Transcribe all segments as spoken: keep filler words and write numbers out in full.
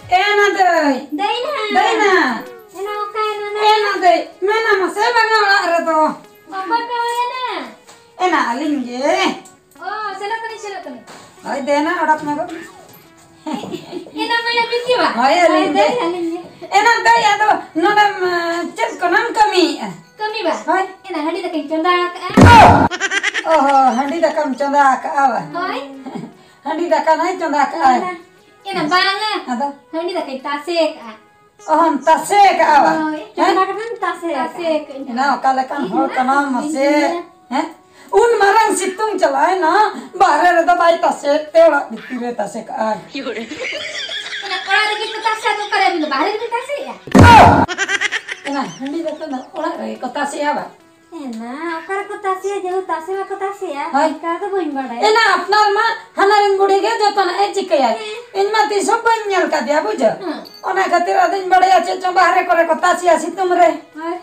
ᱮ ᱱᱟ ᱫᱟᱹᱭ᱾ ᱫᱟᱹᱭᱱᱟ᱾ ᱫᱟᱹᱭᱱᱟ᱾ ᱮᱱᱟ ᱚᱠᱟᱭᱮᱱᱟ ᱱᱟ? ᱮ ᱱᱟ ᱫᱟᱹᱭ, ᱢᱮᱱᱟ ᱢᱟᱥᱮ ᱵᱟᱝᱟ ᱚᱲᱟᱜ ᱨᱮᱫᱚ᱾ ᱚᱠᱚᱭ ᱯᱮ ᱦᱩᱭᱮᱱᱟ? ᱮᱱᱟ ᱟᱹᱞᱤᱧ ᱜᱮ᱾ ᱚ, ᱥᱮᱱᱚᱜ ᱠᱟᱹᱱᱟᱹᱧ, ᱥᱮᱱᱚᱜ ᱠᱟᱹᱱᱟᱹᱧ᱾ ᱦᱳᱭ, ᱫᱮᱱᱟ, ᱚᱰᱚᱠ ᱧᱚᱜᱚᱜ ᱢᱮ᱾ ᱮᱱᱟ ᱢᱟᱭᱟ ᱵᱤᱱ ᱜᱮ ᱵᱟ? ᱦᱳᱭ, ᱟᱹᱞᱤᱧ ᱦᱳᱭ, ᱜᱮ᱾ ᱫᱟᱹᱭ, ᱟᱹᱞᱤᱧ ᱜᱮ᱾ ᱮᱱᱟ ᱫᱟᱹᱭ, ᱟᱫᱚ ᱱᱚᱰᱮᱢ, ᱪᱮᱫ ᱠᱚ ᱱᱟᱢ ᱠᱟᱹᱢᱤᱭᱮᱫᱼᱟ? ᱠᱟᱹᱢᱤ ᱵᱟ? ᱦᱳᱭ᱾ ᱮᱱᱟ ᱦᱟᱺᱰᱤ ᱫᱟᱠᱟᱧ ᱪᱚᱸᱫᱟ ᱟᱠᱟᱜᱼᱟ᱾ ᱚ ᱦᱚ, ᱦᱟᱺᱰᱤ ᱫᱟᱠᱟᱢ ᱪᱚᱸᱫᱟ ᱟᱠᱟᱜᱼᱟ ᱵᱟ? ᱦᱳᱭ᱾ ᱦᱟᱺᱰᱤ ᱫᱟᱠᱟ ᱱᱟᱭ ᱪᱚᱸᱫᱟ ᱟᱠᱟᱜᱼᱟ᱾ ᱮᱱᱟ, ᱮᱱᱟ ᱵᱟᱝᱟ᱾ ᱟᱫᱚ? ᱦᱟᱺᱰᱤ ᱫᱟᱠᱟᱧ ᱛᱟᱥᱮ ᱟᱠᱟᱜᱼᱟ᱾ ᱚᱦᱚᱢ ᱛᱟᱥᱮ ᱟᱠᱟᱜᱼᱟ ᱵᱟ? ᱦᱳᱭ, ᱦᱮᱸ? ᱪᱚᱸᱫᱟ ᱠᱟᱛᱮᱢ ᱛᱟᱥᱮ ᱟᱠᱟᱜᱼᱟ᱾ ᱛᱟᱥᱮ ᱟᱠᱟᱜᱼᱟᱹᱧ᱾ ᱮᱱᱟ ᱚᱠᱟ ᱞᱮᱠᱟᱱ ᱦᱚᱲ ᱠᱟᱱᱟᱢ ᱢᱟᱥᱮ? ᱦᱮᱸ? ᱩᱱ ᱢᱟᱨᱟᱝ ᱥᱤᱛᱩᱝ ᱪᱟᱞᱟᱣᱮᱱᱟ, ᱵᱟᱦᱨᱮ ᱨᱮᱫᱚ ᱵᱟᱭ ᱛᱟᱥᱮᱭᱮᱫ ᱛᱮ ᱚᱲᱟᱜ ᱵᱷᱤᱛᱤᱨ ᱨᱮ ᱛᱟᱥᱮ ᱠᱟᱜᱼᱟᱭ᱾ ᱮᱱᱟ ᱚᱲᱟᱜ ᱨᱮᱜᱮ ᱠᱚ ᱛᱟᱥᱮᱭᱟ, ᱟᱫᱚ ᱚᱠᱟᱨᱮ ᱟᱹᱵᱤᱱ ᱫᱚ ᱵᱟᱦᱨᱮ ᱨᱮᱵᱤᱱ ᱛᱟᱥᱮᱭᱮᱜᱼᱟ? ᱮᱱᱟ ᱦᱟᱺᱰᱤ ᱫᱟᱠᱟ ᱫᱚ ᱚᱲᱟᱜ ᱨᱮᱜᱮ ᱠᱚ ᱛᱟᱥᱮᱭᱟ ᱵᱟ? ᱮᱱᱟ ᱚᱠᱟ ᱨᱮᱠᱚ ᱛᱟᱥᱮᱭᱟ, ᱡᱮᱦᱩ ᱛᱟᱥᱮ ᱵᱟᱠᱚ ᱛᱟᱥᱮᱭᱟ, ᱦᱳᱭ᱾ ᱚᱱᱠᱟ ᱫᱚ ᱵᱟᱹᱧ ᱵᱟᱲᱟᱭᱟ᱾ ᱮᱱᱟ ᱟᱯᱱᱟᱨ ᱢᱟ ᱦᱟᱱᱟ ᱨᱮᱱ ᱵᱩᱲᱦᱤ ᱜᱮ ᱡᱚᱛᱚᱱᱟᱜ ᱮ ᱪᱤᱠᱟᱹᱭᱟ᱾ ᱦᱮᱸ᱾ ᱤᱧ ᱢᱟ ᱛᱤᱥ ᱦᱚᱸ ᱵᱟᱹᱧ ᱧᱮᱞ ᱠᱟᱫᱮᱭᱟ, ᱵᱩᱡᱷᱟᱹᱣ᱾ ᱦᱮᱸ᱾ ᱚᱱᱟ ᱠᱷᱟᱹᱛᱤᱨ ᱟᱫᱚᱧ ᱵᱟᱲᱟᱭᱟ ᱪᱮᱫ ᱪᱚᱝ ᱵᱟᱦᱨᱮ ᱠᱚᱨᱮ ᱠᱚ ᱛᱟᱥᱮᱭᱟ ᱥᱤᱛᱩᱝ ᱨᱮ᱾ ᱦᱳᱭ᱾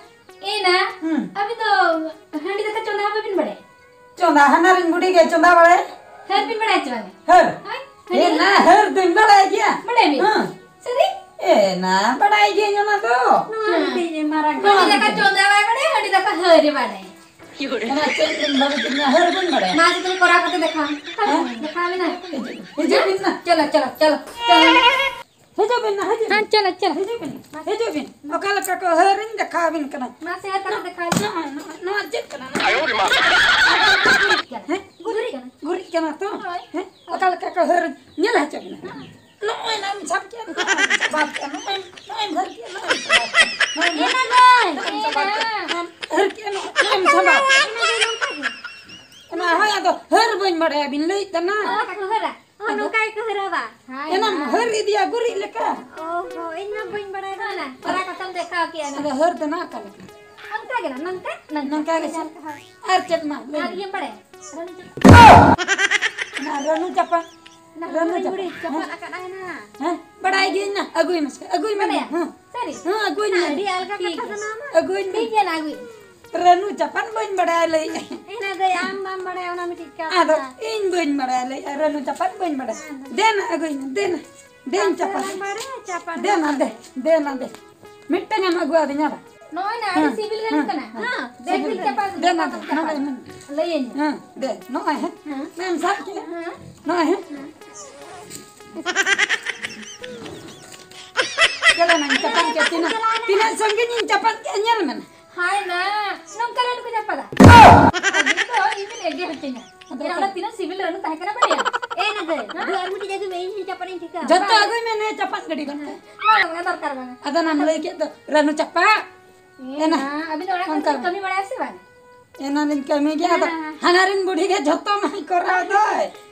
ᱮᱱᱟ, ᱦᱩᱸ᱾ ᱟᱹᱵᱤᱱ ᱫᱚ ᱦᱟᱺᱰᱤ ᱫᱟᱠᱟ ᱪᱚᱸᱫᱟ ᱦᱚᱸ ᱵᱟᱹᱵᱤᱱ ᱵᱟᱲᱟᱭᱟ? ᱪᱚᱸᱫᱟ ᱦᱟᱱᱟ ᱨᱮᱱ ᱵᱩᱰᱷᱤ ᱜᱮ ᱪᱚᱸᱫᱟ ᱵᱟᱲᱟᱭᱟ᱾ ᱦᱟᱹᱨ ᱵᱤᱱ ᱵᱟᱲᱟᱭᱟ ᱪᱮ ᱵᱟᱝᱟ? ᱦᱟᱹᱨ᱾ ᱦᱳᱭ, ᱮ ᱦᱟᱺᱰᱤ ᱱᱟ, ᱦᱟᱹᱨ ᱫᱚᱧ ᱵᱟᱲᱟᱭ ᱜᱮᱭᱟ᱾ ᱵᱟᱲᱟᱭ ᱵᱤᱱ? ᱦᱮᱸ᱾ ᱥᱟᱹᱨᱤ? ᱮ ᱱᱟ, ᱵᱟᱲᱟᱭ ᱜᱤᱭᱟᱹᱧ ᱚᱱᱟ ᱫᱚ᱾ ᱱᱚᱣᱟ ᱦᱮᱸ᱾ ᱢᱤᱫᱴᱤᱡ ᱢᱟᱨᱟᱝ ᱦᱟᱺᱰᱤ ᱠᱟᱛᱷᱟ᱾ ᱫᱟᱠᱟ ᱪᱚᱸᱫᱟ ᱵᱟᱭ ᱵᱟᱲᱟᱭᱟ, ᱦᱟᱺᱰᱤ ᱫᱟᱠᱟ ᱦᱟᱹᱨ ᱮ ᱵᱟᱲᱟᱭᱟ᱾ ᱚᱱᱟ ᱪᱮᱫ ᱵᱤᱱ ᱵᱟᱲᱟᱭ ᱜᱮᱭᱟ? ᱦᱟᱹᱨ ᱵᱟᱹᱧ ᱵᱟᱲᱟᱭᱟ᱾ ᱢᱟ, ᱡᱚᱛᱚ ᱠᱚᱨᱟᱣ ᱠᱟᱛᱮ ᱫᱮᱠᱷᱟᱣ᱾ ᱦᱮᱸ? ᱫᱮᱠᱷᱟᱣ ᱢᱮ ᱱᱟ᱾ ᱦᱤᱡᱩᱜ, ᱦᱤᱡᱩᱜ ᱵᱤᱱ ᱱᱟ᱾ ᱪᱚᱞᱚ, ᱪᱚᱞᱚ, ᱪᱚᱞᱚ, ᱪᱚᱞᱚ᱾ ᱦᱤᱡᱩᱜ ᱵᱤᱱ ᱱᱟ, ᱦᱤᱡᱩᱜ ᱵᱤᱱ᱾ ᱦᱮᱸ, ᱪᱚᱞᱚ, ᱪᱚᱞᱚ᱾ ᱦᱤᱡᱩᱜ ᱵᱤᱱ, ᱦᱤᱡᱩᱜ ᱵᱤᱱ᱾ ᱚᱠᱟ ᱞᱮᱠᱟ ᱠᱚ ᱦᱟᱹᱨᱤᱧ ᱫᱮᱠᱷᱟᱣ ᱟᱵᱤᱱ ᱠᱟᱱᱟ᱾ ᱢᱟᱥᱮ ᱦᱟᱹᱨ ᱠᱟᱛᱮ ᱫᱮᱠᱷᱟᱣ ᱟᱵᱤᱱ᱾ ᱱᱚᱜᱼᱚᱭ, ᱱᱚᱜᱼᱚᱭ, ᱱᱚᱣᱟ ᱪᱮᱫ ᱠᱟᱱᱟ? ᱜᱩᱨᱤᱡ ᱠᱟᱱᱟ᱾ ᱦᱮᱸ? ᱜᱩᱨᱤᱡ ᱠᱟᱱᱟ᱾ ᱜᱩᱨᱤᱡ ᱠᱟᱱᱟ ᱛᱚ? ᱦᱳᱭ᱾ ᱦᱮᱸ? ᱚᱠᱟ ᱞᱮᱠᱟ ᱠᱚ ᱦᱟᱹᱨᱤᱧ ᱧᱮᱞ ᱦᱚᱪᱚ ᱵᱤᱱᱟ᱾ ᱦᱮᱸ᱾ ᱱᱚᱜᱼᱚᱭ ᱱᱟᱢ ᱥᱟᱵ ᱠᱮᱫ, ᱱᱚᱜᱼᱚᱭ ᱥᱟᱵᱟᱫ ᱠᱮᱫ, ᱱᱚᱜᱼᱚᱭ, ᱱᱚᱜᱼᱚᱭ ᱦᱟᱹᱨ ᱠᱮᱫ, ᱱᱚᱜᱼᱚᱭ ᱥᱟᱵᱟᱫ ᱠᱮᱫ, ᱱᱚᱜᱼᱚᱭ ᱮᱱᱟ ᱜᱟᱹᱭ, ᱦᱟᱹᱨ ᱠᱮᱫ, ᱱᱚᱜᱼᱚᱭ ᱥᱟᱵᱟᱫ ᱠᱮᱫ᱾ ᱮᱱᱟ ᱜᱟᱹᱭ ᱱᱚᱝᱠᱟ ᱜᱮ᱾ ᱚᱱᱟ ᱦᱳᱭ, ᱟᱫᱚ ᱦᱟᱹᱨ ᱵᱟᱹᱧ ᱵᱟᱲᱟᱭᱟ ᱵᱤᱱ ᱞᱟᱹᱭᱮᱫ ᱠᱟᱱᱟ᱾ ᱚ, ᱵᱟᱠᱚ ᱦᱟᱹᱨᱟ᱾ ᱦᱚᱸ, ᱟᱫᱚ ᱱᱚᱝᱠᱟ ᱜᱮᱠᱚ ᱦᱟᱹᱨᱟᱹᱣᱟ᱾ ᱦᱟᱭ ᱮᱱᱟᱢ ᱦᱟᱭ᱾ ᱦᱟᱹᱨ ᱤᱫᱤᱭᱟ ᱜᱩᱨᱤᱡ ᱞᱮᱠᱟ᱾ ᱚ ᱦᱚᱸ, ᱤᱧ ᱢᱟ ᱵᱟᱹᱧ ᱵᱟᱲᱟᱭ ᱫᱚ᱾ ᱚᱱᱟ ᱠᱚᱛᱮᱢ ᱫᱮᱠᱷᱟᱣ ᱠᱮᱜᱼᱟ ᱱᱟ᱾ ᱟᱫᱚ ᱦᱟᱹᱨ ᱫᱚ ᱱᱚᱝᱠᱟ ᱞᱮᱠᱟ᱾ ᱚᱱᱠᱟ ᱜᱮ ᱱᱟ, ᱱᱚᱝᱠᱟ, ᱱᱚᱝᱠᱟ᱾ ᱱᱚᱝᱠᱟ ᱜᱮ ᱥᱮ᱾ ᱦᱳᱭ᱾ ᱟᱨ ᱪᱮᱫ ᱢᱟ ᱞᱟᱹᱭ ᱟᱨ ᱢᱮ᱾ ᱤᱭᱟᱹᱢ ᱵᱟᱲᱟᱭᱟ? ᱨᱟᱹᱱᱩ ᱪᱟᱯᱟ᱾ ᱚᱱᱟ ᱨᱟᱹᱱᱩ ᱪᱟᱯᱟ᱾ ᱨᱟᱹᱱᱩ ᱪᱟᱯᱟᱫ᱾ ᱪᱟᱯᱟᱫ ᱟᱠᱟᱫ ᱟᱭ ᱱᱟ᱾ ᱦᱮᱸ, ᱵᱟᱲᱟᱭ ᱜᱤᱭᱟᱹᱧ ᱱᱟ᱾ ᱟᱹᱜᱩᱭ ᱢᱮᱥᱮ, ᱟᱹᱜᱩᱭ ᱢᱮ᱾ ᱵᱟᱲᱟᱭᱟ? ᱦᱮᱸ᱾ ᱥᱟᱹᱨᱤ? ᱦᱮᱸ, ᱟᱹᱜᱩᱭ ᱢᱮ᱾ ᱟᱹᱰᱤ ᱟᱞᱜᱟ ᱴᱷᱤᱠ ᱠᱟᱛᱷᱟ ᱜᱮᱭᱟ᱾ ᱠᱟᱱᱟ ᱚᱱᱟ᱾ ᱟᱹᱜᱩᱭ ᱢᱮ᱾ ᱴᱷᱤᱠ ᱜᱮᱭᱟ ᱱᱟ, ᱟᱹᱜᱩᱭ ᱢᱮ᱾ ᱨᱟᱹᱱᱩ ᱪᱟᱯᱟᱫ ᱵᱟᱹᱧ ᱵᱟᱲᱟᱭᱟ ᱞᱟᱹᱭᱮᱫ ᱟᱹᱧ᱾ ᱮᱱᱟ ᱫᱟᱹᱭ, ᱟᱢ ᱵᱟᱢ ᱵᱟᱲᱟᱭᱟ ᱚᱱᱟ ᱢᱤᱫᱴᱤᱡ ᱠᱟᱛᱷᱟ᱾ ᱟᱫᱚ ᱤᱧ ᱵᱟᱹᱧ ᱵᱟᱲᱟᱭᱟ ᱞᱟᱹᱭᱮᱫ ᱟᱹᱧ, ᱨᱟᱹᱱᱩ ᱪᱟᱯᱟᱫ ᱵᱟᱹᱧ ᱵᱟᱲᱟᱭᱟ᱾ ᱦᱮᱸ, ᱫᱮ ᱱᱟ, ᱟᱹᱜᱩᱭ ᱢᱮ, ᱫᱮ ᱱᱟ᱾ ᱫᱮᱱ ᱪᱟᱯᱟᱫ᱾ ᱪᱟᱯᱟᱫ ᱵᱟᱲᱟᱭᱟ, ᱪᱟᱯᱟᱫ ᱫᱮᱱᱟ ᱵᱟᱲᱟᱭᱟ᱾ ᱫᱮ, ᱫᱮᱱᱟ ᱫᱮ᱾ ᱢᱤᱫᱴᱟᱝ ᱮᱢ ᱟᱹᱜᱩ ᱟᱹᱫᱤᱧᱟ ᱵᱟ? ᱱᱚᱜᱼᱚᱭ ᱱᱟ, ᱟᱹᱰᱤ ᱦᱮᱸ, ᱥᱤᱵᱤᱞ ᱨᱮᱱ ᱦᱮᱸ, ᱠᱟᱱᱟ᱾ ᱦᱮᱸ, ᱦᱮᱸ, ᱫᱮ ᱥᱤᱵᱤᱞ ᱵᱤᱞ ᱨᱮᱱ᱾ ᱪᱟᱯᱟᱫ, ᱫᱮᱱᱟ ᱪᱟᱯᱟᱫ, ᱫᱮ, ᱪᱟᱯᱟᱫ᱾ ᱱᱚᱜᱼᱚᱭ ᱢᱮ᱾ ᱞᱟᱹᱭᱟᱹᱧ ᱢᱮ᱾ ᱦᱮᱸ, ᱫᱮ, ᱱᱚᱜᱼᱚᱭ ᱦᱮᱸ᱾ ᱦᱮᱸ᱾ ᱱᱚᱜᱼᱚᱭ ᱦᱮᱸ᱾ ᱪᱟᱞᱟᱣ ᱱᱟᱧ ᱪᱟᱯᱟᱫ ᱠᱮᱫ, ᱛᱤᱱᱟᱹᱜ, ᱛᱤᱱᱟᱹᱜ ᱥᱟᱺᱜᱤᱧ ᱤᱧ ᱪᱟᱯᱟᱫ ᱠᱮᱫ ᱧᱮᱞ ᱢᱮ ᱱᱟ᱾ ᱦᱟᱭ ᱱᱟ, ᱱᱚᱝᱠᱟ ᱞᱟᱹᱴᱩ ᱠᱚ ᱪᱟᱯᱟᱫᱟ᱾ ᱟᱹᱵᱤᱱ ᱫᱚ ᱤᱧ ᱵᱤᱱ ᱮᱜᱮᱨ ᱦᱚᱪᱚᱧᱟ᱾ ᱟᱫᱚ ᱮᱨᱟ, ᱚᱱᱟ ᱛᱤᱱᱟᱹᱜ ᱥᱤᱵᱤᱞ ᱨᱟᱹᱱᱩ ᱛᱟᱦᱮᱸ ᱠᱟᱱᱟ ᱵᱟᱲᱟᱭᱟ? ᱮ ᱱᱟ ᱫᱟᱹᱭ, ᱦᱮᱸ? ᱫᱩ ᱟᱨ ᱢᱤᱫᱴᱤᱡ ᱟᱹᱜᱩᱭ ᱢᱮ, ᱤᱧ ᱦᱚᱸᱧ ᱪᱟᱯᱟᱫ ᱤᱧ ᱴᱷᱤᱠᱟ᱾ ᱡᱚᱛᱚ ᱵᱟᱝ᱾ ᱟᱹᱜᱩᱭ ᱢᱮ, ᱱᱩᱭ ᱪᱟᱯᱟᱫ ᱜᱟᱹᱰᱤ ᱵᱟᱝ᱾ ᱦᱮᱸ, ᱵᱟᱝ, ᱵᱟᱝ, ᱫᱚᱨᱠᱟᱨ ᱵᱟᱝᱟ᱾ ᱟᱫᱚ ᱱᱟᱢ ᱞᱟᱹᱭ ᱠᱮᱫ ᱫᱚ ᱨᱟᱹᱱᱩ ᱪᱟᱯᱟᱫ᱾ ᱮ ᱮᱱᱟ᱾ ᱱᱟ, ᱟᱹᱵᱤᱱ ᱫᱚ ᱚᱲᱟᱜ ᱠᱚᱨᱮ ᱚᱱᱠᱟ᱾ ᱵᱤᱱ ᱠᱟᱹᱢᱤ ᱵᱟᱲᱟᱭᱟ ᱥᱮ ᱵᱟᱝ? ᱮᱱᱟ ᱞᱤᱧ ᱠᱟᱹᱢᱤ ᱜᱮᱭᱟ, ᱟᱫᱚ ᱦᱮᱸ, ᱦᱮᱸ᱾ ᱦᱟᱱᱟ ᱨᱤᱱ ᱵᱩᱰᱷᱤ ᱜᱮ ᱡᱷᱚᱛᱚ ᱢᱟᱭ ᱠᱚᱨᱟᱣ ᱫᱟᱭ᱾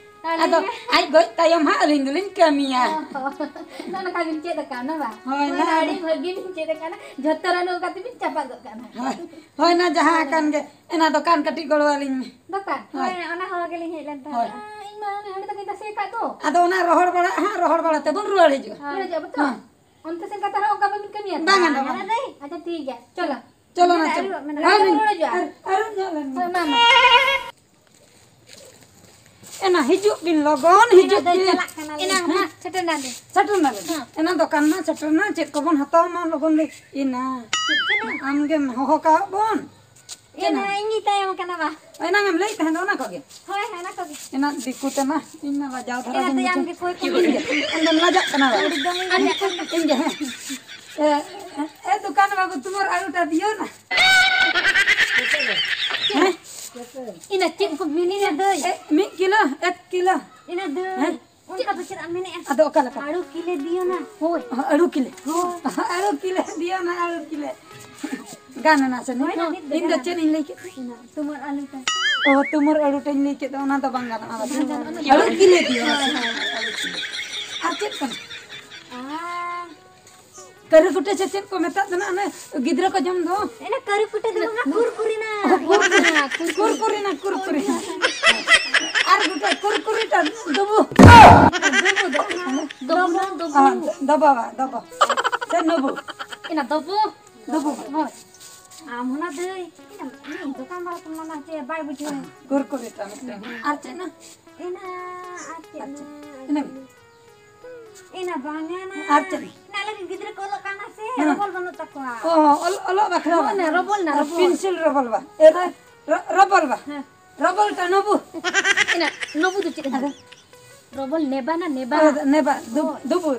ᱟᱹᱞᱤᱧ ᱟᱫᱚ ᱜᱮ᱾ ᱟᱡ ᱜᱚᱡ ᱛᱟᱭᱚᱢ ᱦᱟᱸᱜ ᱟᱹᱞᱤᱧ ᱫᱚᱞᱤᱧ ᱠᱟᱹᱢᱤᱭᱟ᱾ ᱚ, ᱱᱚᱜᱼᱚ ᱱᱚᱝᱠᱟ ᱵᱤᱱ ᱪᱮᱫ ᱟᱠᱟᱫᱼᱟ, ᱵᱟᱝ? ᱦᱳᱭ, ᱦᱳᱭ, ᱱᱟ᱾ ᱟᱹᱰᱤ ᱵᱷᱟᱹᱜᱤ ᱵᱤᱱ ᱪᱮᱫ ᱟᱠᱟᱫᱼᱟ᱾ ᱡᱷᱚᱛᱚ ᱨᱟᱹᱱᱩ ᱠᱟᱛᱮ ᱵᱤᱱ ᱪᱟᱯᱟᱫ ᱜᱚᱫ ᱠᱟᱜᱼᱟ᱾ ᱦᱳᱭ, ᱦᱳᱭ, ᱱᱟ ᱡᱟᱦᱟᱸ ᱟᱠᱟᱱ ᱜᱮ, ᱮᱱᱟ ᱫᱚᱠᱟᱱ ᱠᱟᱹᱴᱤᱡ ᱜᱚᱲᱚ ᱟᱹᱞᱤᱧ ᱢᱮ᱾ ᱫᱚᱠᱟᱱ? ᱦᱳᱭ᱾ ᱦᱳᱭ, ᱚᱱᱟ ᱦᱚᱦᱚ ᱜᱮᱞᱤᱧ ᱦᱮᱡ ᱞᱮᱱ ᱛᱟᱦᱮᱸᱫ᱾ ᱦᱳᱭ᱾ ᱤᱧ ᱢᱟ ᱦᱟᱸᱰᱮ ᱛᱟᱹᱠᱤᱱ ᱛᱟᱥᱮ ᱟᱠᱟᱫ ᱫᱚ᱾ ᱟᱫᱚ ᱚᱱᱟ ᱨᱚᱦᱚᱲ ᱵᱟᱲᱟ ᱦᱟᱸᱜ, ᱨᱚᱦᱚᱲ ᱵᱟᱲᱟ ᱛᱮᱵᱚᱱ ᱨᱩᱣᱟᱹᱲ ᱦᱤᱡᱩᱜᱼᱟ᱾ ᱨᱩᱣᱟᱹᱲ ᱦᱤᱡᱩᱜᱼᱟ ᱵᱚ ᱛᱚ? ᱦᱮᱸ᱾ ᱚᱱᱛᱮ ᱥᱮᱱ ᱠᱟᱛᱮ ᱦᱚᱸ ᱚᱱᱠᱟ ᱵᱟᱵᱤᱱ ᱠᱟᱹᱢᱤᱭᱟ ᱛᱚ? ᱵᱟᱝᱟ, ᱵᱟᱝᱟ᱾ ᱟᱪᱪᱷᱟ, ᱴᱷᱤᱠ ᱜᱮᱭᱟ, ᱪᱚᱞᱚ᱾ ᱪᱚᱞᱚ ᱱᱟ, ᱪᱚᱞᱚ᱾ ᱟᱹᱨᱩᱵ ᱢᱮᱱᱟᱜᱼᱟ᱾ ᱦᱳᱭ, ᱟᱹᱨᱩᱵ ᱨᱩᱣᱟᱹᱲ ᱦᱤᱡᱩᱜᱼᱟ᱾ ᱟᱨ, ᱟᱹᱨᱩᱵ ᱧᱚᱜ ᱞᱮᱱ ᱜᱮ᱾ ᱦᱳᱭ, ᱢᱟ, ᱢᱟ᱾ ᱮᱱᱟ, ᱦᱤᱡᱩᱜ ᱵᱤᱱ ᱞᱚᱜᱚᱱ, ᱦᱤᱡᱩᱜ ᱫᱟᱹᱭ, ᱵᱤᱱ᱾ ᱪᱟᱞᱟᱜ ᱠᱟᱱᱟᱞᱮ᱾ ᱮᱱᱟ, ᱢᱟ, ᱥᱮᱴᱮᱨ ᱱᱟᱞᱮ᱾ ᱥᱮᱴᱮᱨ ᱱᱟᱞᱮ᱾ ᱦᱮᱸ᱾ ᱮᱱᱟ, ᱫᱚᱠᱟᱱ ᱢᱟ ᱥᱮᱴᱮᱨ ᱱᱟ, ᱪᱮᱫ ᱠᱚᱵᱚᱱ ᱦᱟᱛᱟᱣᱟ, ᱢᱟ, ᱞᱚᱜᱚᱱ ᱞᱟᱹᱭ᱾ ᱮᱱᱟ᱾ ᱪᱮᱫ ᱠᱟᱱᱟ? ᱟᱢ ᱜᱮᱢ ᱦᱚᱦᱚ ᱠᱟᱜ ᱵᱚᱱ᱾ ᱮᱱᱟ, ᱪᱮᱫ? ᱤᱧ ᱜᱤᱧ ᱛᱟᱭᱚᱢ ᱠᱟᱱᱟ, ᱵᱟ᱾ ᱮᱱᱟᱝ ᱮᱢ ᱞᱟᱹᱭᱮᱫ ᱛᱟᱦᱮᱸ ᱫᱚ ᱚᱱᱟ ᱠᱚᱜᱮ? ᱦᱳᱭ, ᱦᱳᱭ, ᱚᱱᱟ ᱠᱚᱜᱮ᱾ ᱮᱱᱟ, ᱫᱤᱠᱩ ᱛᱮᱢᱟ, ᱤᱧ ᱢᱟ ᱞᱟᱡᱟᱣ ᱫᱷᱟᱨᱟ ᱮᱱᱟ, ᱜᱤᱧ ᱫᱚ ᱟᱢ ᱵᱩᱡᱷᱟᱹᱣ᱾ ᱜᱮ ᱠᱚᱭ ᱠᱚᱢ ᱤᱧ ᱜᱮ, ᱟᱢ ᱫᱚᱢ ᱞᱟᱡᱟᱜ ᱠᱟᱱᱟ, ᱵᱟ? ᱮᱠᱫᱚᱢ ᱤᱧ ᱤᱧ ᱜᱮ, ᱞᱟᱡᱟᱜ ᱠᱟᱱᱟ᱾ ᱤᱧ ᱜᱮ, ᱦᱮᱸ᱾ ᱮ, ᱮ, ᱫᱚᱠᱟᱱ ᱵᱟᱹᱵᱩ, ᱛᱩᱢᱟᱨ ᱟᱹᱞᱩᱴᱟ ᱫᱤᱭᱳ ᱱᱟ᱾ ᱦᱮᱸ? ᱤᱱᱟᱹ ᱪᱮᱫ ᱠᱚ ᱢᱮᱱᱮᱜᱼᱟ ᱫᱟᱹᱭ? ᱮ, ᱢᱤᱫ ᱠᱤᱞᱳ, ᱮᱠ ᱠᱤᱞᱳ᱾ ᱤᱱᱟᱹ ᱫᱟᱹᱭ, ᱦᱮᱸ? ᱚᱱᱠᱟ ᱫᱚ ᱪᱮᱫ ᱮᱢ ᱢᱮᱱᱮᱜᱼᱟ? ᱟᱫᱚ ᱚᱠᱟ ᱞᱮᱠᱟ? ᱟᱹᱲᱩ ᱠᱤᱞᱮ ᱫᱤᱭᱳ ᱱᱟ᱾ ᱦᱳᱭ᱾ ᱟᱹᱲᱩ ᱠᱤᱞᱮ? ᱦᱳᱭ᱾ ᱟᱹᱲᱩ ᱠᱤᱞᱮ ᱫᱤᱭᱳ ᱱᱟ, ᱟᱹᱲᱩ ᱠᱤᱞᱮ᱾ ᱜᱟᱱ ᱮᱱᱟ ᱥᱮ ᱦᱳᱭ, ᱱᱤᱛ? ᱱᱤᱛ ᱫᱚ ᱤᱧ ᱫᱚ ᱜᱟᱱ ᱪᱮᱫ ᱮᱱᱟ᱾ ᱤᱧ ᱞᱟᱹᱭ ᱠᱮᱫ? ᱤᱱᱟᱹ ᱛᱩᱢᱟᱨ ᱟᱹᱞᱩ ᱴᱟᱭ᱾ ᱚ, ᱛᱩᱢᱟᱨ ᱟᱹᱲᱩ ᱴᱟᱧ ᱞᱟᱹᱭ ᱠᱮᱫ ᱫᱚ, ᱚᱱᱟ ᱫᱚ ᱵᱟᱝ ᱜᱟᱱᱚᱜᱼᱟ᱾ ᱵᱟᱝ ᱜᱟᱱᱚᱜᱼᱟ, ᱚᱱᱟ ᱫᱚ ᱟᱹᱲᱩ ᱵᱟᱝ ᱠᱤᱞᱮ ᱜᱟᱱᱚᱜᱼᱟ᱾ ᱫᱤᱭᱳ ᱱᱟ᱾ ᱦᱳᱭ, ᱦᱳᱭ, ᱟᱹᱲᱩ ᱠᱤᱞᱮ᱾ ᱟᱨ ᱪᱮᱫ ᱠᱟᱱᱟ? ᱟᱨ ᱠᱟᱹᱨᱤ ᱠᱩᱴᱟᱹ ᱥᱮ ᱪᱮᱫ ᱠᱚ ᱢᱮᱛᱟᱜ ᱠᱟᱱᱟ, ᱚᱱᱮ ᱜᱤᱫᱽᱨᱟᱹ ᱠᱚ ᱡᱚᱢ ᱫᱚ? ᱮᱱᱟ ᱠᱟᱹᱨᱤ ᱠᱩᱴᱟᱹ ᱫᱚ ᱵᱟᱝᱟ, ᱠᱩᱨᱠᱩᱨᱤ ᱱᱟ᱾ ᱠᱩᱨᱠᱩᱨᱤ ᱱᱟ, ᱠᱩᱨᱠᱩᱨᱤ᱾ ᱟᱨ ᱢᱤᱫᱴᱟᱝ ᱠᱩᱨᱠᱩᱨᱤ ᱴᱟ ᱫᱩᱵᱩ᱾ ᱫᱩᱵᱩ ᱫᱚ᱾ ᱫᱚᱵᱩ ᱱᱟ, ᱫᱚᱵᱩ᱾ ᱦᱮᱸ, ᱫᱚᱵᱟ ᱵᱟ, ᱫᱚᱵᱟ᱾ ᱥᱮ ᱱᱩᱵᱩ᱾ ᱮᱱᱟ ᱫᱚᱵᱩ᱾ ᱫᱩᱵᱩ᱾ ᱦᱳᱭ᱾ ᱟᱢ ᱦᱚᱸ ᱱᱟ ᱫᱟᱹᱭ᱾ ᱤᱧ ᱫᱚᱠᱟᱱ ᱵᱟᱲᱟ ᱠᱚ ᱢᱟᱱᱟ ᱪᱮ ᱵᱟᱭ ᱵᱩᱡᱷᱟᱹᱣᱟ᱾ ᱠᱩᱨᱠᱩᱨᱤ ᱴᱟ ᱢᱤᱫᱴᱟᱝ᱾ ᱟᱨ ᱪᱮᱫ ᱱᱟ? ᱮᱱᱟ, ᱟᱨ ᱪᱮᱫ ᱟᱨ ᱱᱟ? ᱪᱮᱫ? ᱤᱱᱟᱹ᱾ ᱮᱱᱟ ᱵᱟᱝᱟ ᱱᱟ᱾ ᱟᱨ ᱪᱮᱫ? ᱱᱟ ᱞᱟᱹᱜᱤᱫ ᱜᱤᱫᱽᱨᱟᱹ ᱠᱚ ᱚᱞᱚᱜ ᱠᱟᱱᱟ ᱥᱮ, ᱦᱮᱸ᱾ ᱨᱚᱵᱚᱞ ᱵᱟᱹᱱᱩᱜ ᱛᱟᱠᱚᱣᱟ᱾ ᱚ, ᱚᱞ-, ᱚᱞᱚᱜ ᱵᱟᱠᱷᱨᱟ ᱦᱳᱭ ᱵᱟᱝ? ᱱᱟ, ᱨᱚᱵᱚᱞ ᱱᱟ, ᱟᱨ ᱨᱚᱵᱚᱞ᱾ ᱯᱮᱱᱥᱤᱞ ᱨᱚᱵᱚᱞ ᱵᱟ? ᱮ, ᱦᱳᱭ᱾ ᱨᱚ-, ᱨᱚᱵᱚᱞ ᱴᱟ ᱱᱚᱵᱩ᱾ ᱮᱱᱟ, ᱱᱚᱵᱩ ᱫᱚ ᱪᱮᱫ ᱠᱟᱱᱟ? ᱟᱫᱚ? ᱨᱚᱵᱚᱞ ᱱᱮᱵᱟ ᱱᱟ, ᱱᱮᱵᱟ᱾ ᱚ, ᱱᱮᱵᱟ, ᱫᱩᱵ-, ᱦᱳᱭ᱾ ᱫᱩᱵᱩ᱾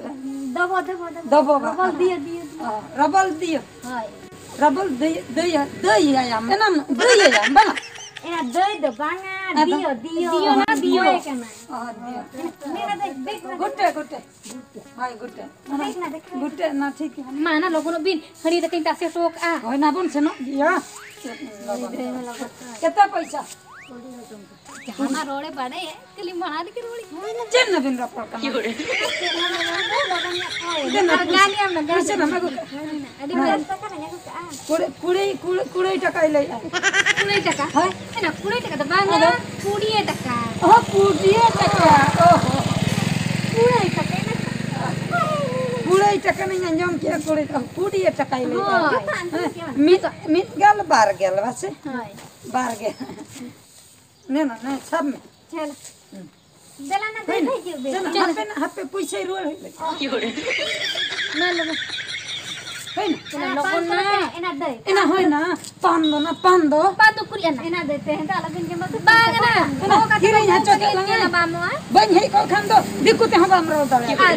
ᱫᱚᱵᱚ, ᱫᱚᱵᱚ, ᱫᱚᱵᱚ᱾ ᱫᱚᱵᱚ ᱵᱟ᱾ ᱨᱚᱵᱚᱞ ᱫᱤᱭᱟᱹ, ᱫᱤᱭᱟᱹ, ᱫᱤᱭᱟᱹ᱾ ᱚ, ᱨᱚᱵᱚᱞ ᱫᱤᱭᱟᱹ᱾ ᱦᱳᱭ᱾ ᱨᱚᱵᱚᱞ ᱫᱟᱹᱭ, ᱫᱟᱹᱭ, ᱫᱟᱹᱭ ᱟᱭᱟᱢ᱾ ᱮᱱᱟᱢ ᱫᱟᱹᱭ ᱟᱭᱟᱢ, ᱵᱟᱝᱟ? ᱮᱱᱟ ᱫᱟᱹᱭ ᱫᱚ ᱵᱟᱝᱟ, ᱟᱫᱚ? ᱫᱤᱭᱚ, ᱫᱤᱭᱚ᱾ ᱫᱤᱭᱚ ᱱᱟ, ᱫᱤᱭᱚ᱾ ᱵᱚᱭ ᱠᱟᱱᱟ᱾ ᱚ, ᱫᱤᱭᱚ᱾ ᱮᱱᱟ ᱫᱚ ᱵᱮᱜᱽ ᱢᱟ ᱜᱩᱴᱮ, ᱜᱩᱴᱮ᱾ ᱦᱳᱭ, ᱜᱩᱴᱮ᱾ ᱵᱮᱜᱽ ᱢᱟ ᱫᱮᱠᱷᱟᱣ᱾ ᱜᱩᱴᱮ ᱱᱟ, ᱴᱷᱤᱠ ᱜᱮᱭᱟ᱾ ᱢᱟ, ᱱᱟ ᱞᱚᱜᱚᱱᱚᱜ ᱵᱤᱱ, ᱦᱟᱹᱲᱤ ᱫᱟᱠᱟᱧ ᱛᱟᱥᱮ ᱦᱚᱴᱚ ᱠᱟᱜᱼᱟ᱾ ᱦᱳᱭ, ᱱᱟ ᱵᱚᱱ ᱥᱮᱱᱚᱜ ᱜᱮᱭᱟ᱾ ᱪᱮᱫ ᱞᱚᱜᱚᱱ ᱫᱟᱹᱭ ᱢᱟ ᱫᱚ? ᱞᱚᱜᱚᱱ᱾ ᱠᱮᱛᱟ ᱯᱚᱭᱥᱟ? ᱡᱟᱦᱟᱱᱟᱜ ᱨᱚᱲᱮ ᱵᱟᱲᱟᱭᱟ, ᱠᱷᱟᱹᱞᱤ ᱢᱟᱲᱟᱝ ᱨᱮᱜᱮ ᱨᱚᱲᱮ᱾ ᱪᱮᱫ ᱱᱟᱵᱤᱱ ᱨᱚᱯᱚᱲ ᱠᱟᱱᱟ? ᱫᱮᱱᱟ᱾ ᱟᱨ ᱜᱟᱱ ᱧᱟᱢ ᱱᱟ, ᱜᱟᱱ ᱯᱩᱭᱥᱟᱹ ᱧᱟᱢ ᱱᱟ᱾ ᱱᱟ᱾ ᱟᱹᱰᱤ ᱵᱮᱥ᱾ ᱠᱩᱲᱤ, ᱠᱩᱲᱤ, ᱠᱩᱲᱤ, ᱠᱩᱲᱤ ᱴᱟᱠᱟᱭ ᱞᱟᱹᱭᱮᱜᱼᱟ᱾ ᱠᱩᱲᱤ ᱴᱟᱠᱟ? ᱦᱳᱭ᱾ ᱮᱱᱟ, ᱠᱩᱲᱤ ᱴᱟᱠᱟ ᱫᱚ ᱵᱟᱝᱟ, ᱟᱫᱚ? ᱠᱩᱲᱤ ᱴᱟᱠᱟ᱾ ᱚ, ᱠᱩᱲᱤ ᱴᱟᱠᱟ᱾ ᱚ ᱦᱚ᱾ ᱠᱩᱲᱤ ᱴᱟᱠᱟ, ᱮᱱᱟ᱾ ᱠᱩᱲᱤ ᱴᱟᱠᱟ ᱱᱟᱧ ᱟᱸᱡᱚᱢ ᱠᱮᱜᱼᱟ, ᱠᱩᱲᱤ ᱴᱟᱠᱟ᱾ ᱠᱩᱲᱤ ᱴᱟᱠᱟᱭ ᱞᱟᱹᱭᱮᱜᱼᱟ᱾ ᱦᱳᱭ᱾ ᱦᱮᱸ, ᱢᱤᱫ, ᱢᱤᱫ ᱜᱮᱞ ᱵᱟᱨ ᱜᱮᱞ ᱵᱟᱥᱮ? ᱦᱳᱭ᱾ ᱵᱟᱨ ᱜᱮᱞ᱾ ᱱᱮ ᱱᱟ, ᱱᱮ, ᱥᱟᱵ ᱢᱮ᱾ ᱪᱟᱞ᱾ ᱦᱩᱸ᱾ ᱫᱮᱞᱟ ᱱᱟ, ᱦᱩᱭᱱᱟ? ᱫᱮᱞᱟ ᱦᱤᱡᱩᱜ ᱵᱮᱱ᱾ ᱪᱮᱫ ᱱᱟ? ᱪᱮᱫ? ᱦᱟᱯᱮ ᱱᱟ, ᱦᱟᱯᱮ ᱯᱩᱭᱥᱟᱹᱭ ᱨᱩᱣᱟᱹᱲ ᱦᱩᱭᱩᱜ ᱞᱟᱹᱜᱤᱫ᱾ ᱢᱟ ᱞᱟᱹᱭ ᱢᱮ᱾ ᱦᱩᱭᱱᱟ? ᱮᱱᱟ ᱮᱱᱟ ᱯᱟᱱ ᱞᱚᱜᱚᱱ ᱥᱚ ᱱᱟ᱾ ᱠᱟᱛᱮ, ᱮᱱᱟ ᱫᱟᱹᱭ᱾ ᱮᱱᱟ ᱦᱩᱭᱱᱟ᱾ ᱯᱟᱱ ᱫᱚ ᱱᱟ, ᱯᱟᱱ ᱫᱚ᱾ ᱯᱟᱱ ᱫᱚ ᱠᱩᱨᱤ ᱟᱱᱟ᱾ ᱮᱱᱟ ᱫᱟᱹᱭ, ᱛᱮᱦᱮᱧ ᱫᱚ ᱟᱞᱚᱵᱤᱱ ᱡᱚᱢᱟ, ᱫᱩ ᱵᱟᱝ ᱯᱟᱱ ᱮᱱᱟ᱾ ᱫᱚ᱾ ᱮᱱᱟ ᱦᱚᱦᱚ ᱠᱟᱛᱮ ᱠᱤᱨᱤᱧ ᱵᱟᱝ ᱦᱚᱪᱚ ᱠᱮᱫ ᱞᱟᱝᱟ᱾ ᱧᱮᱞᱟ ᱵᱟᱢ ᱱᱚᱣᱟ᱾ ᱵᱟᱹᱧ ᱦᱮᱡ ᱠᱚᱜ ᱠᱷᱟᱱ ᱫᱚ ᱫᱤᱠᱩ ᱛᱮᱦᱚᱸ ᱵᱟᱢ ᱨᱚᱲ ᱫᱟᱲᱮᱭᱟᱜᱼᱟ᱾ ᱟᱨ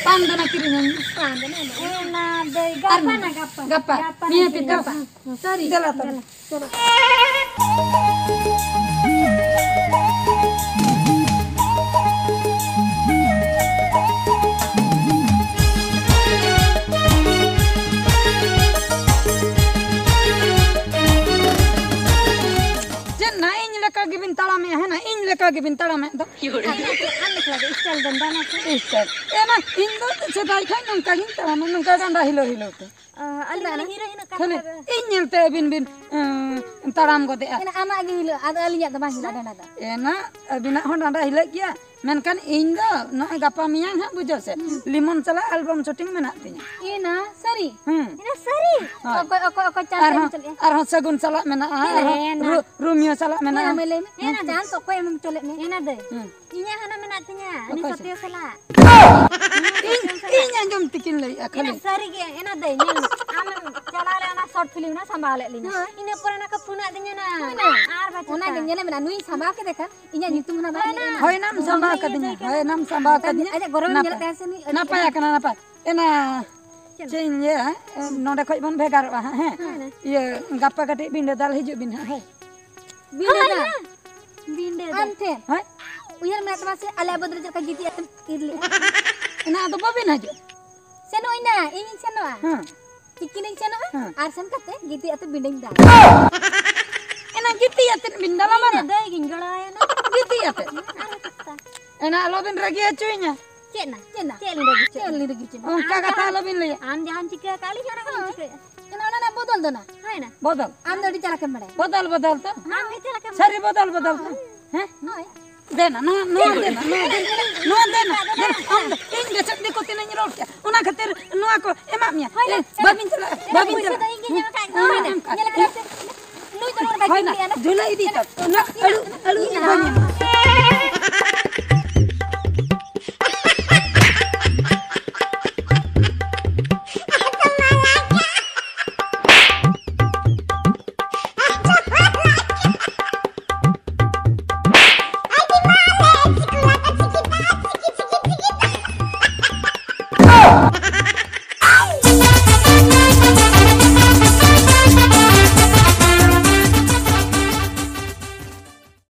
ᱯᱟᱱ ᱫᱚ ᱱᱟ ᱠᱤᱨᱤᱧ ᱟᱹᱧ᱾ ᱯᱟᱱ ᱫᱚ ᱱᱟ ᱮᱢᱟ᱾ ᱮᱱᱟ ᱫᱟᱹᱭ, ᱟᱨ ᱜᱟᱯᱟ ᱱᱟ, ᱜᱟᱯᱟ᱾ ᱜᱟᱯᱟ᱾ ᱜᱟᱯᱟ ᱱᱟ ᱢᱮᱭᱟᱝ ᱛᱮ ᱠᱤᱨᱤᱧ ᱜᱟᱯᱟ᱾ ᱟᱹᱧ᱾ ᱥᱟᱹᱨᱤ᱾ ᱫᱮᱞᱟ ᱛᱚᱵᱮ᱾ ᱫᱮᱞᱟ᱾ ᱪᱮᱫ ᱱᱟ ᱤᱧ ᱞᱮᱠᱟ ᱜᱮᱵᱤᱱ ᱛᱟᱲᱟᱢᱮᱜᱼᱟ, ᱦᱮᱸ ᱱᱟ ᱤᱧ ᱞᱮᱠᱟ᱾ ᱜᱮᱵᱤᱱ ᱛᱟᱲᱟᱢᱮᱫ ᱫᱚ᱾ ᱟᱨ ᱟᱢ ᱮᱠᱞᱟ ᱫᱚ style ᱫᱚᱢ ᱫᱟᱱᱟ ᱥᱮ? Style᱾ ᱮ ᱢᱟ, ᱤᱧ ᱫᱚ ᱥᱮᱫᱟᱭ ᱠᱷᱚᱱ ᱱᱚᱝᱠᱟ ᱜᱤᱧ ᱛᱟᱲᱟᱢᱟ, ᱱᱚᱝᱠᱟ ᱰᱟᱸᱰᱟ ᱦᱤᱞᱟᱹᱣ ᱦᱤᱞᱟᱹᱣ ᱛᱮ᱾ ᱚ, ᱟᱹᱞᱤᱧ ᱢᱟ ᱦᱤᱨᱳᱭᱤᱱ ᱚᱠᱟ ᱠᱷᱟᱹᱞᱤ ᱞᱮᱠᱟ ᱨᱮ? ᱤᱧ ᱧᱮᱞᱛᱮ ᱟᱹᱵᱤᱱ ᱵᱤᱱ, ᱮᱸ, ᱛᱟᱲᱟᱢ ᱜᱚᱫᱮᱜᱼᱟ᱾ ᱮᱱᱟ ᱟᱢᱟᱜ ᱜᱮ ᱦᱤᱞᱟᱹᱜ, ᱟᱫᱚ ᱟᱹᱞᱤᱧᱟᱜ ᱫᱚ ᱵᱟᱝ ᱦᱤᱞᱟᱹᱜ ᱰᱟᱸᱰᱟ ᱫᱚ᱾ ᱮᱱᱟ ᱟᱹᱵᱤᱱᱟᱜ ᱦᱚᱸ ᱰᱟᱸᱰᱟ ᱦᱤᱞᱟᱹᱜ ᱜᱮᱭᱟ, ᱢᱮᱱᱠᱷᱟᱱ ᱤᱧ ᱫᱚ ᱱᱚᱜᱼᱚᱭ ᱜᱟᱯᱟ ᱢᱮᱭᱟᱝ ᱦᱟᱸᱜ ᱵᱩᱡᱷᱟᱹᱣ ᱥᱮ, ᱞᱤᱢᱚᱱ ᱥᱟᱞᱟᱜ album shooting ᱢᱮᱱᱟᱜ ᱛᱤᱧᱟ᱾ ᱮᱱᱟ ᱥᱟᱹᱨᱤ? ᱦᱩᱸ᱾ ᱮᱱᱟ ᱥᱟᱹᱨᱤ? ᱦᱳᱭ᱾ ᱚᱠᱚᱭ, ᱚᱠᱚᱭ, ᱚᱠᱚᱭ chance ᱮᱢ ᱟᱨᱦᱚᱸ, ᱪᱟᱞᱟᱜᱼᱟ? ᱟᱨᱦᱚᱸ ᱥᱟᱹᱜᱩᱱ ᱥᱟᱞᱟᱜ ᱢᱮᱱᱟᱜᱼᱟ, ᱦᱮᱸ, ᱟᱨᱦᱚᱸ ᱦᱮᱸ, ᱨᱳ-, ᱨᱳᱢᱤᱭᱳ ᱥᱟᱞᱟᱜ ᱢᱮᱱᱟᱜᱼᱟ᱾ ᱦᱮᱸ, ᱢᱟ ᱞᱟᱹᱭ ᱢᱮ᱾ ᱦᱮᱸ, chance ᱚᱠᱚᱭ ᱮᱢ ᱦᱚᱪᱚ ᱞᱮᱫ ᱢᱮ? ᱮᱱᱟ ᱫᱟᱹᱭ᱾ ᱦᱩᱸ᱾ ᱤᱧᱟᱜ ᱦᱟᱱᱟ ᱢᱮᱱᱟᱜ ᱛᱤᱧᱟ, ᱩᱱᱤ ᱚᱠᱚᱭ ᱥᱮ? ᱥᱚᱛᱭᱚ ᱥᱟᱞᱟᱜ᱾ ᱤᱧ, ᱤᱧ ᱟᱸᱡᱚᱢ ᱛᱤᱠᱤᱱ ᱞᱟᱹᱭᱮᱜᱼᱟ ᱮᱱᱟ ᱠᱷᱟᱹᱞᱤ᱾ ᱥᱟᱹᱨᱤ ᱜᱮ, ᱮᱱᱟ ᱫᱟᱹᱭ, ᱧᱮᱞ ᱢᱮ᱾ ᱟᱢᱮᱢ ᱪᱟᱞᱟᱣ ᱞᱮᱱᱟ ᱚᱱᱟ short film ᱨᱮ ᱥᱟᱢᱵᱟᱣ ᱞᱮᱫ ᱞᱤᱧᱟ᱾ ᱦᱳᱭ᱾ ᱤᱱᱟᱹ ᱯᱚᱨᱮ ᱚᱱᱟ ᱠᱚ ᱯᱷᱳᱱᱟᱜ ᱫᱤᱧᱟ ᱱᱟ᱾ ᱦᱳᱭ ᱱᱟ᱾ ᱟᱨ ᱵᱟᱪᱷᱟ᱾ ᱚᱱᱟ ᱜᱮ ᱧᱮᱞᱮ ᱢᱮ ᱱᱟ, ᱱᱩᱭ ᱥᱟᱢᱵᱟᱣ ᱠᱮᱫᱮ ᱠᱷᱟᱱ ᱤᱧᱟᱜ ᱧᱩᱛᱩᱢ ᱚᱱᱟ ᱵᱟᱝ ᱦᱮᱡ ᱮᱱᱟ᱾ ᱦᱳᱭ ᱱᱟᱢ ᱥᱟᱢᱵᱟᱣ ᱠᱟᱫᱤᱧᱟ, ᱦᱳᱭ ᱱᱟᱢ ᱥᱟᱢᱵᱟᱣ ᱠᱟᱫᱤᱧᱟ᱾ ᱟᱡᱟᱜ ᱜᱚᱨᱚᱵᱮᱢ ᱱᱟᱯ-, ᱧᱮᱞᱮᱫ ᱛᱟᱭᱟ ᱥᱮ ᱱᱩᱭ ᱟᱹᱰᱤ ᱱᱟᱯᱟᱭ ᱠᱟᱱᱟ, ᱱᱟᱯᱟᱭ᱾ ᱮᱱᱟ, ᱪᱮᱫ? ᱪᱮᱫ ᱤᱧ ᱞᱟᱹᱭᱟ, ᱱᱚᱰᱮ ᱠᱷᱚᱡ ᱵᱚᱱ ᱵᱷᱮᱜᱟᱨᱚᱜᱼᱟ ᱦᱟᱸᱜ, ᱦᱮᱸ? ᱦᱳᱭ ᱱᱟ᱾ ᱤᱭᱟᱹ, ᱜᱟᱯᱟ ᱠᱟᱹᱴᱤᱡ ᱵᱤᱸᱰᱟᱹ ᱫᱟᱞ ᱦᱤᱡᱩᱜ ᱵᱤᱱ ᱦᱟᱸᱜ, ᱦᱳᱭ᱾ ᱵᱤᱸᱰᱟᱹ ᱦᱳᱭ ᱫᱟᱞ? ᱱᱟ᱾ ᱵᱤᱸᱰᱟᱹ ᱫᱟᱞ᱾ ᱟᱢ ᱴᱷᱮᱱ? ᱦᱳᱭ᱾ ᱩᱭᱦᱟᱹᱨ ᱢᱮᱱᱟᱜ ᱛᱟᱢᱟ ᱥᱮ ᱟᱞᱮᱭᱟᱜ ᱵᱟᱹᱫᱽ ᱨᱮ ᱪᱮᱫ ᱞᱮᱠᱟ ᱜᱤᱛᱤᱡ ᱟᱛᱮᱢ ᱤᱨ ᱞᱮᱜᱼᱟ? ᱮᱱᱟ ᱟᱫᱚ ᱵᱟᱵᱤᱱ ᱦᱤᱡᱩᱜᱼᱟ? ᱥᱮᱱᱚᱜ ᱟᱹᱧ ᱱᱟ, ᱤᱧᱤᱧ ᱥᱮᱱᱚᱜᱼᱟ᱾ ᱦᱮᱸ᱾ ᱛᱤᱠᱤᱱᱤᱧ ᱥᱮᱱᱚᱜᱼᱟ, ᱦᱮᱸ᱾ ᱟᱨ ᱥᱮᱱ ᱠᱟᱛᱮ ᱜᱤᱛᱤᱡ ᱟᱛᱮ ᱵᱤᱸᱰᱟᱹᱧ ᱫᱟᱞ᱾ ᱮᱱᱟ ᱜᱤᱛᱤᱡ ᱟᱛᱮ ᱵᱤᱱ ᱫᱟᱞᱟ ᱤᱧ ᱢᱟᱱᱟ? ᱫᱚ ᱫᱟᱹᱭ ᱜᱤᱧ ᱜᱚᱲᱚᱣᱟᱭᱟ ᱱᱟ᱾ ᱜᱤᱛᱤᱡ ᱟᱛᱮ? ᱟᱨ ᱪᱮᱫ ᱛᱟ? ᱮᱱᱟ ᱟᱞᱚᱵᱤᱱ ᱨᱟᱹᱜᱤ ᱦᱚᱪᱚᱭᱤᱧᱟ᱾ ᱪᱮᱫ ᱱᱟ? ᱪᱮᱫ ᱱᱟ? ᱪᱮᱫ ᱞᱤᱧ ᱨᱟᱹᱜᱤ ᱦᱚᱪᱚᱭᱟ? ᱪᱮᱫ ᱞᱤᱧ ᱨᱟᱹᱜᱤ ᱦᱚᱪᱚᱭᱟ? ᱚᱱᱠᱟ ᱟᱢ ᱠᱟᱛᱷᱟ ᱡᱟᱦᱟᱸ, ᱟᱞᱚᱵᱤᱱ ᱞᱟᱹᱭᱟ᱾ ᱟᱢ ᱡᱟᱦᱟᱱ ᱪᱤᱠᱟᱹ ᱟᱠᱟᱫ ᱞᱤᱧ ᱚᱱᱟ ᱠᱚ ᱦᱳᱭ᱾ ᱪᱤᱠᱟᱹᱭᱟ? ᱮᱱᱟ ᱚᱱᱟ ᱨᱮᱱᱟᱜ ᱵᱚᱫᱚᱞ ᱫᱚ ᱱᱟ? ᱦᱳᱭ ᱱᱟ᱾ ᱵᱚᱫᱚᱞ᱾ ᱟᱢ ᱫᱚ ᱟᱹᱰᱤ ᱪᱟᱞᱟᱠ ᱮᱢ ᱵᱟᱲᱟᱭᱟ᱾ ᱵᱚᱫᱚᱞ, ᱵᱚᱫᱚᱞ ᱛᱚ᱾ ᱟᱢ ᱜᱮ ᱪᱟᱞᱟᱠ ᱮᱢ ᱥᱟᱹᱨᱤ ᱵᱟᱲᱟᱭᱟ᱾ ᱵᱚᱫᱚᱞ, ᱵᱚᱫᱚᱞ ᱛᱚ᱾ ᱦᱳᱭ᱾ ᱦᱮᱸ? ᱦᱳᱭ᱾ ᱫᱮᱱᱟ, ᱱᱚᱣᱟ, ᱱᱚᱣᱟ ᱫᱮᱱᱟ, ᱱᱚᱣᱟ ᱫᱮᱱᱟ, ᱱᱚᱣᱟ ᱫᱮᱱᱟ, ᱫᱮᱱᱟ, ᱟᱢ ᱫᱚ, ᱤᱧ ᱜᱮ ᱪᱮᱫ ᱫᱤᱠᱩ ᱛᱤᱱᱟᱹᱧ ᱨᱚᱲ ᱠᱮᱫ, ᱚᱱᱟ ᱠᱷᱟᱹᱛᱤᱨ ᱱᱚᱣᱟ ᱠᱚ ᱮᱢᱟᱜ ᱢᱮᱭᱟ᱾ ᱦᱳᱭ, ᱮ, ᱵᱟᱹᱵᱤᱱ ᱪᱟᱞᱟᱜᱼᱟ, ᱵᱟᱹᱵᱤᱱ ᱯᱩᱭᱥᱟᱹ ᱪᱟᱞᱟᱜᱼᱟ᱾ ᱫᱚ ᱤᱧ ᱜᱮ ᱧᱮᱞ ᱟᱠᱟᱫ ᱦᱮᱸ, ᱠᱚᱣᱟ᱾ ᱦᱮᱸ, ᱧᱮᱞ ᱟᱠᱟᱫ ᱠᱚᱣᱟ᱾ ᱱᱩᱭ ᱫᱚ ᱱᱚᱰᱮ ᱦᱳᱭ ᱱᱟ, ᱵᱟᱭ ᱡᱷᱩᱞᱟᱹ ᱤᱫᱤ ᱛᱟᱢ᱾ ᱱᱚᱣᱟ ᱟᱹᱞᱩ, ᱟᱹᱞᱩ ᱤᱧ ᱵᱟᱹᱧ ᱮᱢᱟ᱾